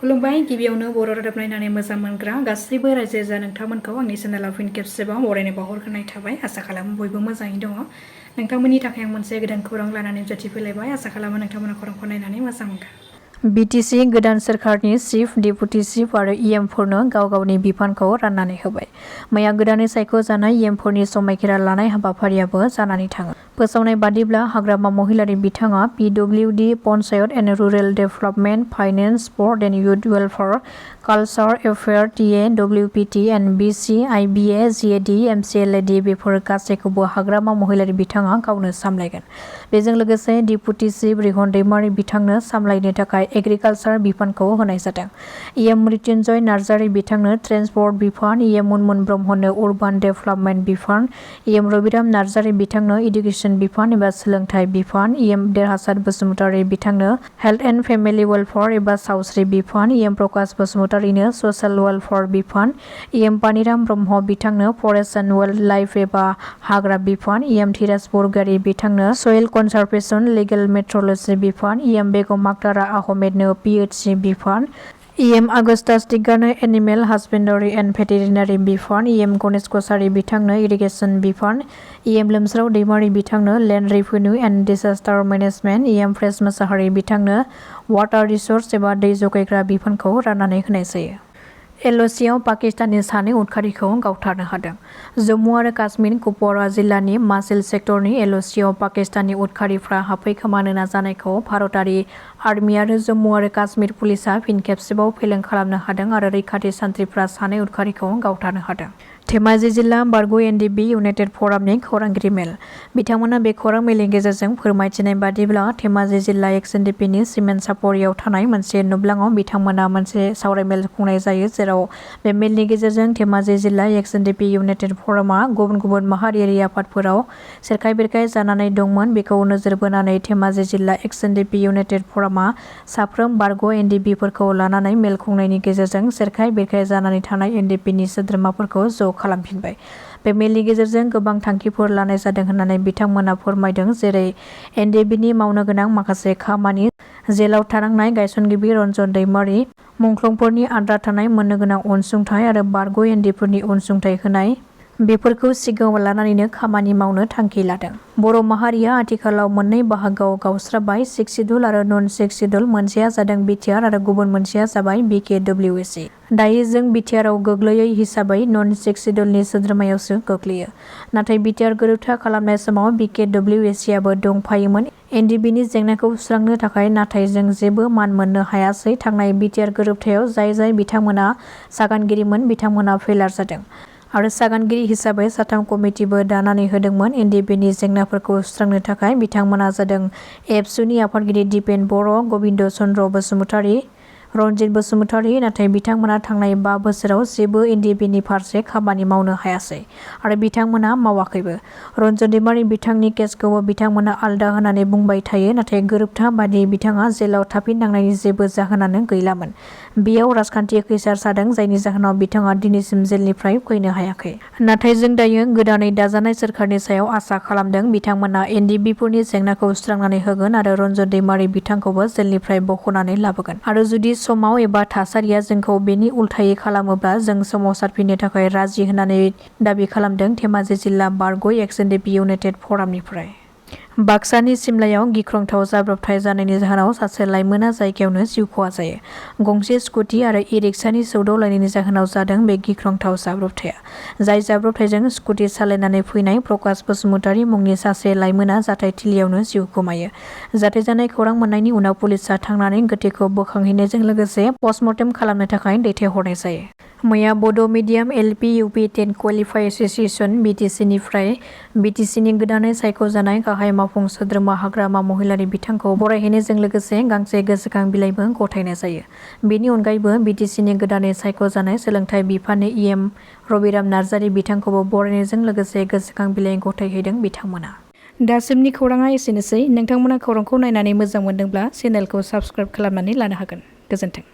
खुलुमबाय गिबियावनो बरोरादाब नायनानै मोजां मोनग्रा गासैबो रायजो राजा नोंथांमोनखौ आंनि चेनेलाव फिन खेबसेबाव बरायनाय बावहरग्रोनाय थाबाय। आसा खालामो बयबो मोजाङै दङ। नोंथांमोननि थाखाय आं मोनसे गोदान खौरां लानानै नुजाथिफैलायबाय। आसा खालामो नोंथांमोना खौरांखौ नायनानै मोजां मोनगोन। BTC गोदान सोरखारनि चिफ डेपुटि चिफ आरो EMफोरनो गाव गावनि बिफानखौ राननानै होबाय। मैया गोदानै सायख'जानाय EMफोरनि समायखिरा लानाय हाबाफारियाबो जानानै थाङो। फोसावनाय बादिब्ला हाग्रामा महिलारी बिथाङा PWD panchayat and rural development, finance, sport and youth welfare, culture affairs, TA, WPT, NBC, IBA, GAD, MCLAD बेफोर गासैखौबो हाग्रामा महिलारी बिथाङा गावनो सामलायगोन। बेजों लोगोसे डेपुटि चिफ रिहन दैमारी बिथांनो सामलायनो थाखाय एग्रिकालचार बिफानखौ होनाय जादों। EM मृत्युंजय नार्जारी बिथांनो ट्रेन्सपर्ट बिफान, EM मुनमुन ब्रह्मनो उर्बान डेभेलपमेन्ट बिफान, EM रबिराम नार्जारी बिथांनो इडुकेसन बिफान एबा सोलोंथाइ बिफान, EM देरहासार बसुमतारी बिथांनो हेल्थ एन्ड फेमिलि वेलफेयार एबा सावस्रि बिफान, EM प्रकाश बसुमतारीनो ससियेल वेलफेयार बिफान, EM पानिराम ब्रह्म बिथांनो फरेस्ट एन्ड वाइल्ड लाइफ एबा हाग्रा बिफान, EM धीराज बरगयारी बिथांनो सयल कनजारभेशन लिगेल मेट्रलजि बिफान, EM बेगम आक्तारा आहमेदनो PHC बिफान, EM आगस्टास दिगानो एनिमेल हासबेन्डारि एन्ड भेटेरिनारि बिफान, EM गणेश कसारी बिथांनो इरिगेसन बिफान, EM लोमस्राव दैमारी बिथांनो land revenue and disaster management, EM प्रेस मोसाहारी बिथांनो वाटार रिसोर्स एबा दै जगायग्रा बिफानखौ राननानै होनाय जायो। LOCआव पाकिस्ताननि सानै उदखारिखौ गावथारनो हादों। जम्मु आरो काश्मीर कुपवारा जिल्लानि मासिल सेक्टरनि LOCआव पाकिस्ताननि उदखारिफ्रा हाबफैखोमानो नाजानायखौ भारतारि आर्मि आरो जम्मु आरो काश्मीर पुलिसआ फिन खेबसेबाव फेलें खालामनो हादों आरो रैखाथि सान्थ्रिफ्रा सानै उदखारिखौ गावथारनो हादों। धेमाजि जिल्ला बारग' NDB इउनाइटेड फरामनि खौरांगिरि मेल। बिथांमोना बे खौरां मेलनि गेजेरजों फोरमायथिनाय बादिब्ला धेमाजि जिल्ला XNDPनि सिमेन्ट सापरियाव थानाय मोनसे नुब्लाङाव बिथांमोना मोनसे सावरायमेल खुंनाय जायो, जेराव बे मेलनि गेजेरजों धेमाजि जिल्ला XNDP इउनाइटेड फरामआ गुबुन गुबुन माहारियारि आफादफोराव सेरखाय बेरखाय जानानै दंमोन। बेखौ नोजोर बोनानै धेमाजि जिल्ला XNDP इउनाइटेड फरामआ साफ्रोम बारग' NDBफोरखौ लानानै मेल खुंनायनि गेजेरजों सेरखाय बेरखाय जानानै थानाय NDPनि सोद्रोमाफोरखौ ज' खालामफिनबाय। बे मेलनि गेजेरजों गोबां थांखिफोर लानाय जादों होननानै बिथांमोना फोरमायदों, जेरै NDBनि मावनो गोनां माखासे खामानि, जेलाव थानांनाय गायसनगिरि रन्जन दैमारी, मुंख्लंफोरनि आद्रा थानाय मोननो गोनां अनसुंथाइ आरो बारग' NDफोरनि अनसुंथाइ होनाय, बेफोरखौ सिगाङाव लानानैनो खामानि मावनो थांखि लादों। बर' माहारिया आथिखालाव मोननै बाहागोआव गावस्राबाय, 6 सिडुल आरो नन 6 सिडुल। मोनसेया जादों BTR आरो गुबुन मोनसेया जाबाय BKWSE। दायो जों BTRआव गोग्लैयै हिसाबै नन 6 सिडुलनि सोद्रोमायावसो गोग्लैयो। नाथाय BTR गोरोबथा खालामनाय समाव BKWSEआबो दंफायोमोन NDBनि जेंनाखौ सुस्रांनो थाखाय, नाथाय जों जेबो मान मोननो हायासै। थांनाय BTR गोरोबथायाव जाय बिथांमोना सागानगिरिमोन बिथांमोना फेलार जादों आरो सागानगिरि हिसाबै 3 कमिटिबो दानानै होदोंमोन। NDBनि जेंनाफोरखौ सुस्रांनो थाखाय बिथांमोना जादों एबसुनि आफादगिरि दिपेन बर', गबिन्द चन्द्र बसुमतारी, रनजित बसुमतारी। नाथाय बिथांमोना थांनाय 5 बोसोराव जेबो NDBनि फारसे खामानि मावनो हायासै आरो बिथांमोना मावाखैबो। रन्जन दैमारी बिथांनि केसखौबो बिथांमोना आलदा होननानै बुंबाय थायो, नाथाय गोरोबथा बादियै बिथाङा जेलाव थाफिननांनायनि जेबो जाहोनानो गैलामोन। बेयाव राजखान्थि खैसार जादों, जायनि जाहोनाव बिथाङा दिनैसिम जेलनिफ्राय फैनो हायाखै। नाथाय जों दायो गोदानै दाजानाय सोरखारनि सायाव आसा खालामदों। बिथांमोना NDBफोरनि जेंनाखौ सुस्रांनानै होगोन आरो रन्जन दैमारी बिथांखौबो जेलनिफ्राय बख'नानै लाबोगोन। आरो जुदि समाव एबा थासारिया जोंखौ बेनि उल्थायै खालामोब्ला जों सोमावसारफिननो थाखाय राजि होननानै दाबि खालामदों धेमाजि जिल्ला बारग' XNDP इउनाइटेड फरामनिफ्राय। बाक्सानि सिमलायाव गिख्रंथाव जाब्रबथाय जानायनि जाहोनाव सासे लाइमोना जायगायावनो जिउ खहा जायो। गंसे स्कुटि आरो इ-रिक्सानि सौदावलायनायनि जाहोनाव जादों बे गिख्रंथाव जाब्रबथाया। जाय जाब्रबथायजों स्कुटि सालायनानै फैनाय प्रकाश बसुमतारी मुंनि सासे लाइमोना जाथायथिलियावनो जिउ गोमायो। जाथाय जानाय खौरां मोननायनि उनाव पुलिसआ थांनानै गोथैखौ बोखांहैनायजों लोगोसे पस्टमर्टेम खालामनो थाखाय दैथायहरनाय जायो। मैया Bodo' medium LP UP 10 qualify association BTCनिफ्राय BTCनि गोदानै सायख'जानाय गाहाय मावफुं सोद्रोमा हाग्रामा महिलारी बिथांखौ बरायहैनायजों लोगोसे गांसे गोसोखां बिलाइबो गथायनाय जायो। बेनि अनगायैबो BTCनि गोदानै सायख'जानाय सोलोंथाइ बिफाननि EM रबिराम नार्जारी बिथांखौबो बरायनायजों लोगोसे गोसोखां बिलाइ गथायहैदों बिथांमोना। दासिमनि खौराङा एसेनोसै। नोंथांमोना खौरांखौ नायनानै मोजां मोनदोंब्ला चेनेलखौ साबस्क्राइब खालामनानै लानो हागोन। गोजोन्थों।